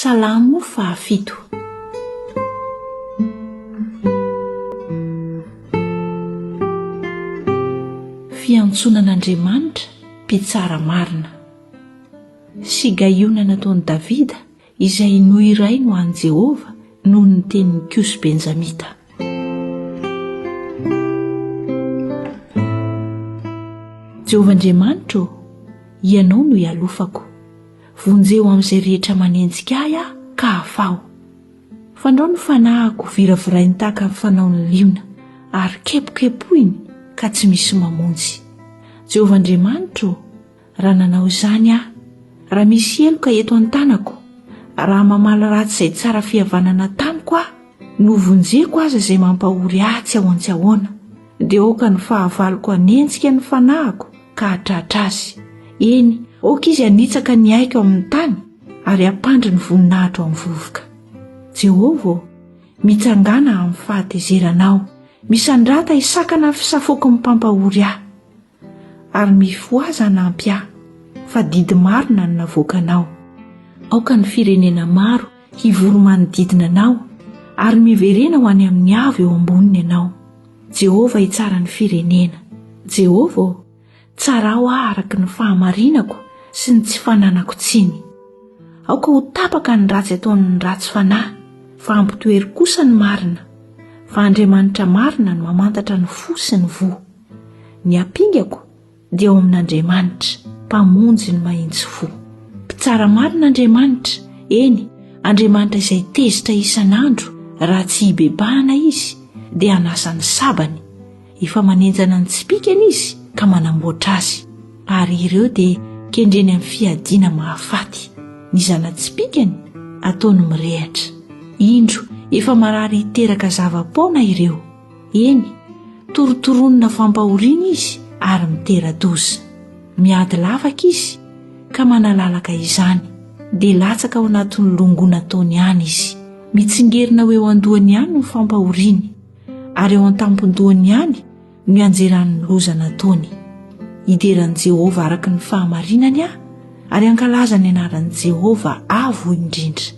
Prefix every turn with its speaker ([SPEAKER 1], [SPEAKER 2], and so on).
[SPEAKER 1] Salamo fahafito. Fiantsoana an'Andriamanitra, Mpitsara marina. Sigaiona nataon'i Davida izay nohirainy ho an'i Jehovah noho ny tenin'i Kosy Benjamita. Jehovah Andriamanitro ô, Ianao no ialofako. Vonjeo amin'izay rehetra manenjika ahy aho ka afaho. Fandrao ny fanahiko viravirainy tahaka ny fanaon'ny liona, ary kepokepohiny ka tsy misy mamonjy. Jehovah Andriamanitro ô, raha nanao izany aho, raha misy heloka eto an-tanako, raha mamaly ratsy izay tsara fihavanana tamiko aho, novonjeko aza izay mampahory ahy tsy ahoan-tsy ahoana, dia aoka ny fahavaloko hanenjika ny fanahiko ka hahatratra azy. Eny, aoka izy hanitsaka ny aiko amin'ny tany ary hampandry ny voninahitro amin'ny vovoka. Jehovah ô, mitsangàna amin'ny fahatezeranao, misandrata hisakana ny fisafoaky ny mpampahory ahy. Ary mifohaza hanampy ahy, fa didy marina no navoakanao. Aoka ny firenena maro hivory manodidina anao, ary miverena ho any amin'ny avo eo amboniny ianao. Jehovah hitsara ny firenena. Jehovah ô, tsarao aho araka ny fahamarinako sy ny tsy fananako tsiny. Aoka ho tapaka ny ratsy ataon'ny ratsy fanahy, fa ampitoero kosa ny marina, fa Andriamanitra marina no mamantatra ny fo sy ny voa. Ny ampingako dia ao amin'Andriamanitra, Mpamonjy ny mahitsy fo. Mpitsara marina Andriamanitra, eny, Andriamanitra izay tezitra isan'andro raha tsy hibebahana izy dia hanasa ny sabany. Efa manenjana ny tsipìkany izy ka manamboatra azy, ary ireo dia kendreny amin'ny fiadiana mahafaty. Ny zana-tsipìkany ataony mirehatra. Indro, efa marary hiteraka zava-poana ireo. Eny, torotoronina fampahoriana izy ary mitera-doza. Miady lavaka izy ka manalalaka izany, dia latsaka ao anatin'ny longoa nataony ihany izy. Mitsingerina ho eo an-dohany ihany ny fampahoriany, ary eo an-tampon-dohany ihany no ianjeran'ny loza nataony. Hidera an'i Jehovah araka ny fahamarinany aho, ary hankalaza ny anaran'i Jehovah Avo Indrindra.